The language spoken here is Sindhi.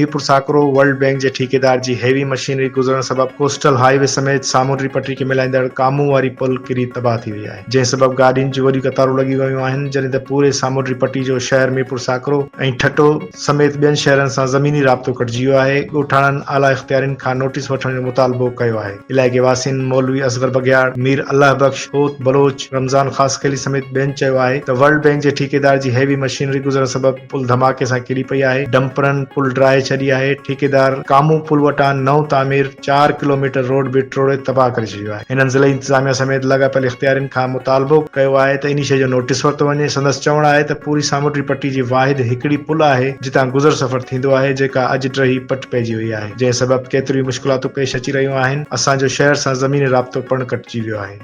ميرپورساڪرو، ورلڊ بئنڪ جي ٺيڪيدار جي هيوي مشينري گذرڻ سبب ڪوسٽل هاء وي سميت سامونڊي پٽي کي ملائيندڙ ڪامون واري پل ڪري تباهه ٿي وئي آهي جنهن سبب گاڏين جون وڏيون قطارون لڳي ويون آهن جڏهن ته پوري سامونڊي پٽي جو شهر ميرپورساڪرو ۽ ٺٽو سميت ٻين شهرن سان زميني رابطو ڪٽجي ويو آهي، ڳوٺاڻن اعليٰ اختيارين کان نوٽيس وٺڻ جو مطالبو ڪيو آهي، علائقي واسين مولوي اصغر بگهياڙ، مير الله بخش، هوت بلوچ، رمضان خاصخيلي سميت ٻين چيو آهي ته ورلڊ بئنڪ جي ٺيڪيدار جي هيوي مشينري گذرڻ سبب پل ڌماڪي سان ڪري پئي آهي، ڊمپرن پل ڊاهي ڇڏي آهي، ٺيڪيدار ڪامون پل وٽان نئون تعمير چار ڪلوميٽر روڊ به ٽوڙي تباهه ڪري ڇڏيو آهي. هنن ضلعي انتظاميا سميت لاڳاپيل اختيارين کان مطالبو ڪيو آهي ته انهي شيء جو نوٽيس ورتو وڃي. سندس چوڻ آهي ته پوري سامونڊي پٽي جي واحد هڪڙي پل آهي جتان گذر سفر ٿيندو آهي جيڪا اڄ ڊهي پٽ پئجي وئي آهي جنهن سبب ڪيتريون ئي مشڪلاتون پيش اچي رهيون آهن اسان جو شهر سان زميني رابطو پڻ ڪٽجي ويو آهي.